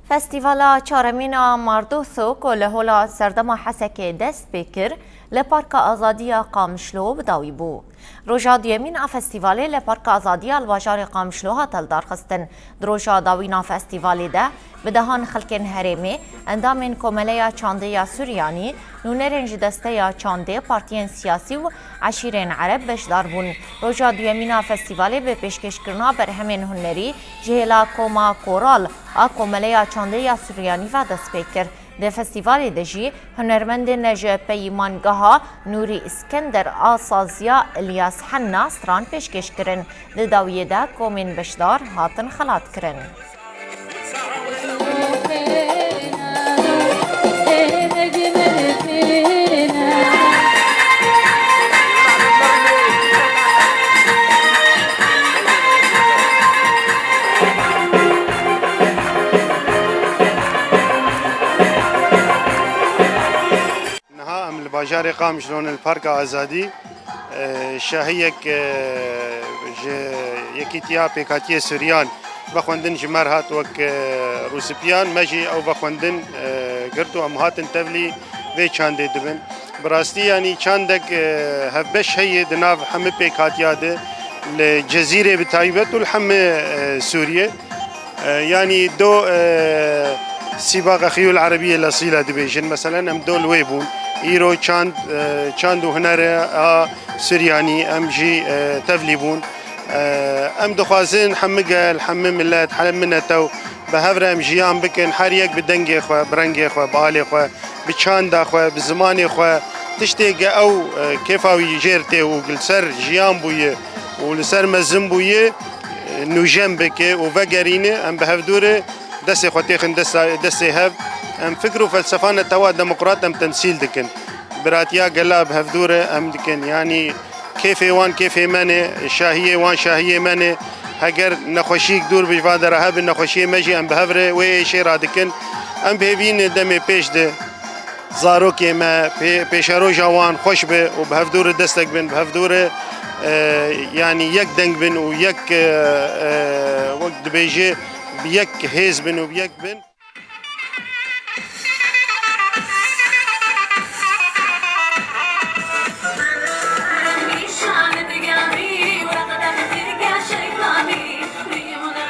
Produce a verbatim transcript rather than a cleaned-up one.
Festîvala çaremîn a Mardotho ku li Hola Serdema Hesekê dest pê kir, li Parka Azadî ya Qamişlo bi dawî bû. Roja duyemîn a festîvalê li Parka Azadî ya li bajarê Qamişlo hate lidarxistin. Di roja dawîn a festîvalê de bi dehan xelkên herêmê, endamên Komeleya Çandê ya Suryanî, nûnerên ji desteya çandê, partiyên siyasî û eşîrên ereb beşdar bûn. Roja duyemîn a festîvalê bi pêşkêşkirina berhemên hunerî ji hêla Koma Koral a Komeleya Çandê ya Suryanî ve dest pê kir. Di festîvalê de jî hunermendên ji Peyîmangeha Nûrî Îskender a saziya Îlyas Henna stran pêşkêş kirin. Di dawiyê de komên beşdar hatin xelatkirin. Niha em li bajarê Qamişlo ne, li Parka Azadî, e, şahiyek, e, ji Yekîtiya Pêkhatiyê Suryan vexwendin ji me re hat wek, e, rûsipiyan. Me jî ew vexwendin, e, girt û em hatin tevlî vê çandê dibin. Bi rastî, yanî çandek, e, hevbeş heye di nav hemî pêkhatiya de, li Cezîrê bi taybet û li hemî, e, Sûriyê. E, yanî do, e, sîbaqa xiyûl erebiyê lesîle dibêjin. Meselen, em do li wê bûn. Îro çand, e, çand û hunere a Suryanî, em jî, e, tevlî bûn. E, em dixwazin hemî gel, hemî milet, hemî netew bi hev re em jiyan bikin. Her yek bi dengê xwe, bi rengê xwe, bi alê xwe, bi çanda xwe, bi zimanê xwe, tiştê ge ew, e, kêfa wî jêr tê û li ser jiyan bûye û li ser mezin bûye, e, nûjen bike û vegerîne, em bi hevdû re destê xwe têxin desta-, destê hev. Em fikr û felsefa netewa demokrat em temsîl dikin. Biratiya gela bi hevdû re em dikin. Yanî kêfê wan kêfê me ne, şahiyê wan şahiyê me ne. Heger nexweşiyek dûr bi va de re hebe, nexweşiyê me jî em bi hev re wê êşê radikin. Em bi hêvî ne demê pêş de zarokê me, pê-, pêşeroja wan xweş be û bi hevdû re destek bin, bi hevdû re, e, yanî yek deng bin û yek, e, e, wek dibêje, bi yek hêz bin û bi yek bin.